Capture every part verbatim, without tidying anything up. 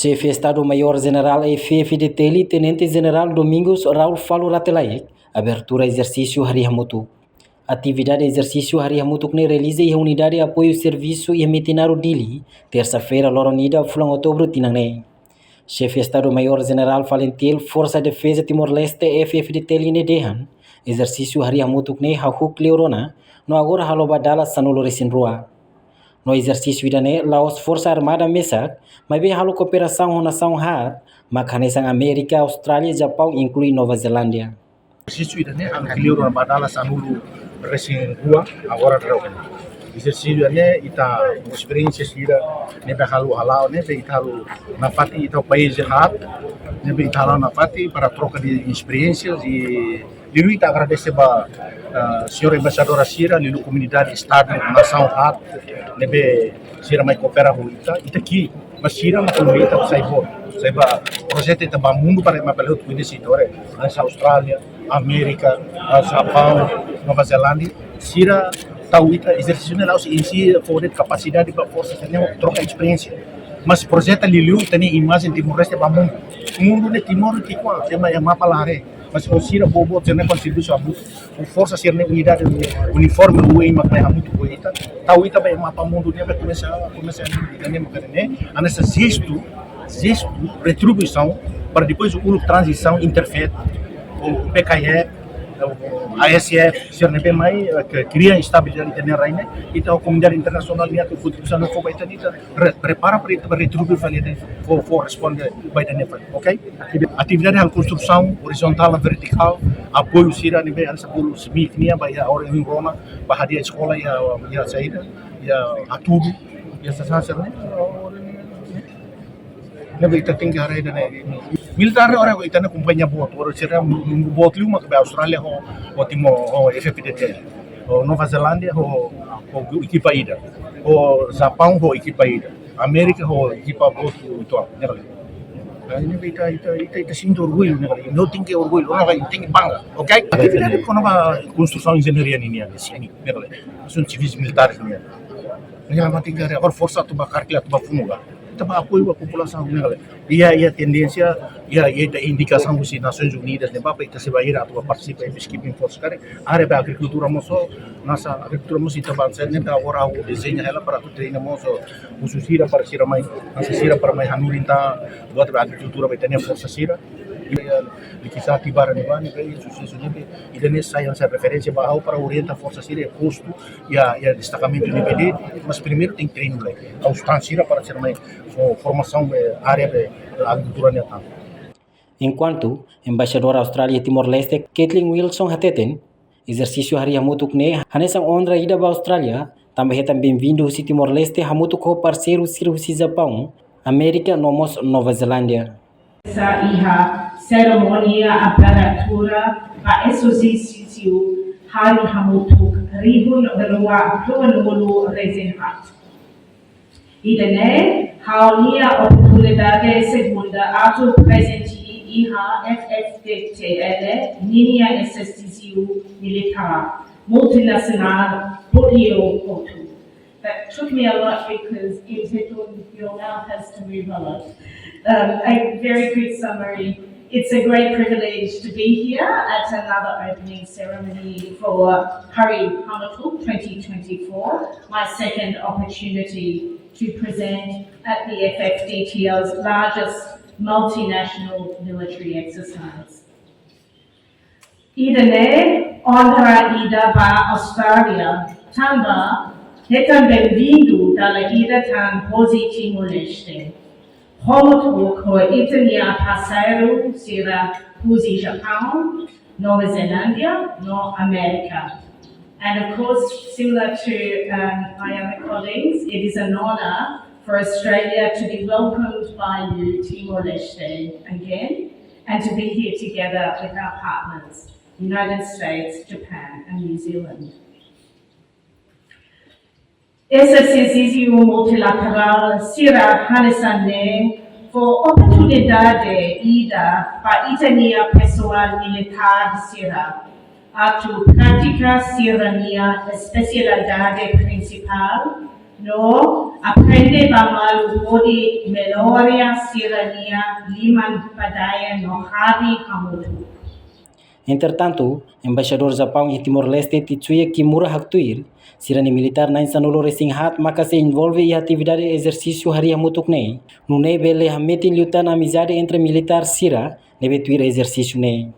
Xefe Estadu Maiór Jenerál F-FDTL, Tenente Jenerál Domingos Raul Falo Rate Laek, abertura ezersísiu harii hamutuk. Atividade ezersísiu harii hamutuk ne'e realiza iha Unidade Apoiu Servisu iha Metinaro, Dili, tersa-feira, loron ida, fulan Outubru tinan ne'e. Xefe Estadu Maiór Jenerál FALINTIL, Forsa Defeza Timor-Leste, F-FDTL, ne'e dehan, ezersísiu harii hamutuk ne'e hahú kleur ona, no agora halo ba dala sanulu-resin-rua. No ezersísiu ida-ne'e la'ós Forsa Armada mesak, maibé halo kooperasaun ho nasaun haat, mak hanesan Amérika, Austrália, Japaun, inklui Nova Zelándia. Ezersísiu ida-ne'e halo kleur ona ba dala sanulu-resin-rua, agora daudaun. Ezersísiu ida-ne'e ita esperiénsia sira ne'ebé halo hala'o, ne'ebé ita halo nafatin, ita país haat, ne'ebé ita halo nafatin para troka de esperiénsias i liuliu ita agradese ba, ah, señór embaixadora sira, liuliu komunidade Estadu, nasaun haat, ne'ebé sira mai koopera ho ita, ita ki'ik, mas sira mak ko'alia ita sai boot, sai ba projetu ita ba mundu para ema bele hotu koñese ita, ore, hanesan Austrália, Amérika, ah, Japaun, Nova Zelándia, sira tau ita ezersísiu ne'e la'ós ensina fó de'it kapasidade ba forsa sira-ne'e troka esperiénsia. Mas projeta liuliu ita-nia imajen Timor-Leste ba mundu. Mundu ne'e Timor ki'ikoan, ema, ema mapa la haree. Mas ho sira boboot sira-ne'e kontribui hamutuk. Ho forsa sira-ne'e unidade uniforme oioin mak mai hamutuk ho ita. Tau ita ba iha mapa mundu ne'e, ba komesa, komesa ita-nia maka ne'e. Hanesan jestu, jestu retribuisaun para depois uluk tranzisaun interfet, o P K F, o A S F, sira ne'ebé mai, eh, ke kria estabilidade ita-nia rai ne'e, ita ho komunidade internasionál nian atu kontribuisaun ne'e fó ba ita-nia, ita re-, prepara para ita ba retribui fali ita, fó, fó responde ba ita-nia fali, ok? Atividade halo konstrusaun orizontál no vertikál, apoiu sira ne'ebé hanesan bolu SMIC nian ba iha ohin rona, ba hadi'a eskola iha, iha saida, iha Hatudu, iha sasán sira-ne'e. Ne'ebé ita tenke haree ida-ne'e. Militár ne'e ora ita-nia kompañia boot, ora sira mundu boot liu mak ba Austrália ho, ho Timor, ho F-FDTL. Ho Nova Zelándia ho, ho ekipa ida. Ho Japaun ho ekipa ida. Amérika ho ekipa boot uitoan, ne'e ka lae. Nah, ne'ebé ita, ita, ita, ita sente orgullu, ne'e ka lae. Ita tenke orgullu, ita tenke bangga, ok? Atividade kona-ba konstrusaun enjeñaria ninian, ne'e ka lae. Asaun sivis militares ninian. Ne'e ka lae, ita tenke haree, agora forsa atu ba karkila, atu ba funu ka. Ita ba apoiu ba populasaun, ne'e ka lae. Iha, iha tendénsia, iha, iha ita indikasaun husi Nasoins Unidas ne'ebá, ita sei ba ida atu ba partisipa iha peacekeeping force karik. Área ba agrikultura mós, hanesan agrikultura mós ita ba, ne'e ita agora ha'u dezeña hela para atu treina mós husu sira para sira mai, hanesan sira para mai hanorin tan buat ba agrikultura ba ita-nia forsa sira. Iha, iha, likiza ati bara ne'ebá, ne'e ka lae, susesu ne'ebé, ida-ne'e sai hanesan referénsia ba ha'u para orienta forsa sira iha postu, iha, iha destakamentu ne'ebé de'it, mas primeiru tenke treinu lai. Aos tan sira para sira mai fó formasaun, eh, área, eh, agrikultura nian tan. Enkuantu, Embaixadora Austrália Timor-Leste, Kathleen Wilson hateten, ezersísiu harii hamutuk ne'e hanesan onra ida ba Austrália, tanba hetan benvindu husi Timor-Leste hamutuk ho parseiru sira husi Japaun, Amérika, no mós Nova Zelándia. Sa iha serimónia abertura ba ezersísiu harii hamutuk rihun rua ruanulu-resin-haat. Ida-ne'e ha'u-nia oportunidade segunda atu prezente iha F-FDTL ninia ezersísiu militár multinasionál Botliu-Hotu. That took me a lot because Im Thetun Yonga has to move a lot. Um, a very quick summary. It's a great privilege to be here at another opening ceremony for Harii Hamutuk twenty twenty-four, my second opportunity to present at the F F D T L's largest multinational military exercise. Ida-ne'e onra ida ba Austrália, tanba hetan benvindu dala ida tan husi Timor-Leste. Hamutuk ho ita-nia parseiru sira husi Japaun, Nova Zelándia, no Amérika. And of course, similar to, um, my other colleagues, it is an honor for Australia to be welcomed by you, Timor-Leste, again, and to be here together with our partners, United States, Japan, and New Zealand. Ezersísiu multilaterál sira hanesan ne'e fó oportunidade ida ba ita-nia pesoál militár sira atu pratika sira-nia espesialidade prinsipál, No aprende ba malu hodi melhora sira-nia liman ba daya no harii hamutuk. Entretantu, Embaixadór Japaun iha Timor-Leste, Tetsuya Kimura haktuir, sira-nia militár na'in sanulu-resin-haat maka sei envolve iha atividade ezersísiu harii hamutuk ne'e, nune'e bele hametin liután amizade entre militár sira ne'ebé tuir ezersísiu ne'e.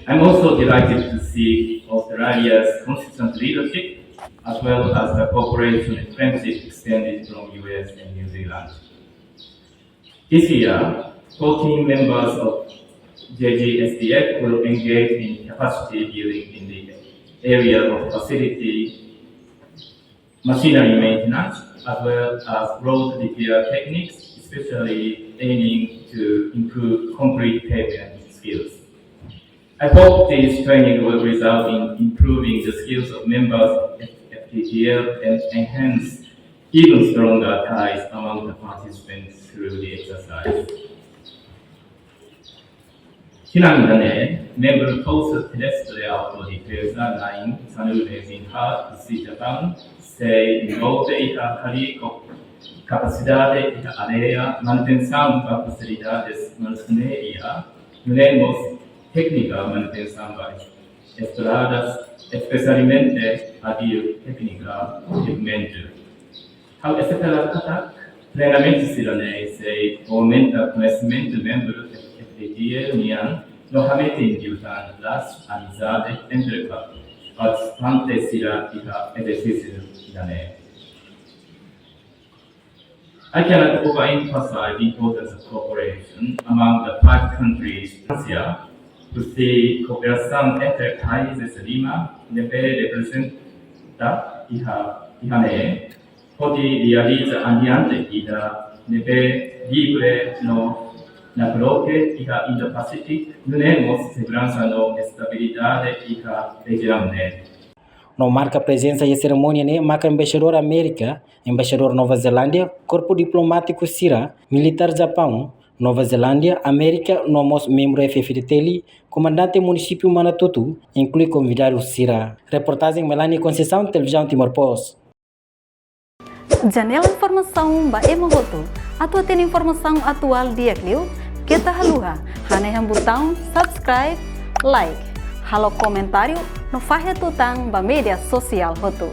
I'm also delighted to see Australia's consistent leadership, as well as the cooperation and friendship extended from U S and New Zealand. This year, fourteen members of J G S D F will engage in capacity building in the area of facility machinery maintenance, as well as road repair techniques, especially aiming to improve concrete pavement skills. I hope this training will result in improving the skills of members of F T T L and enhance even stronger ties among the participants through the exercise. Tinan ida-ne'e, membru Forsa Terrestre Autodefeza na'in sanulu-resin-haat husi Japaun sei envolve iha harii kapasidade iha área manutensaun ba fasilidades manutensaun iha, nune'e mós téknika manutensaun ba estradas, espesialmente aviasaun téknika pavimento. Ha'u espera katak treinamentu sira-ne'e sei aumenta koñesimentu membru F T T L nian no hametin liután lasu amizade entre partisipante sira iha ezersísiu ida-ne'e. I cannot overemphasize the importance of cooperation among the five countries. Husi kooperasaun entre países lima ne'ebé reprezenta iha, iha-ne'e, hodi realiza ambiente ida ne'ebé livre no nakloke iha Indo-Pasífiku, nune'e mós seguransa no estabilidade iha rejiaun ne'e. No marka prezensa iha serimónia ne'e maka Embaixadór Amérika, Embaixadór Nova Zelándia, korpu diplomátiku sira, militár Japaun, Nova Zelándia, Amérika, no mós membru F F D T L, komandante munisípiu Manatutu, inklui konvidadu sira. Reportajen Melania Conceição, Televizaun Timor Post. Janela informasaun ba ema hotu. Atu hatene informasaun atuál di'ak liu, keta haluha hanehan butaun subscribe, like, halo komentáriu no fahe tutan ba média sosiál hotu.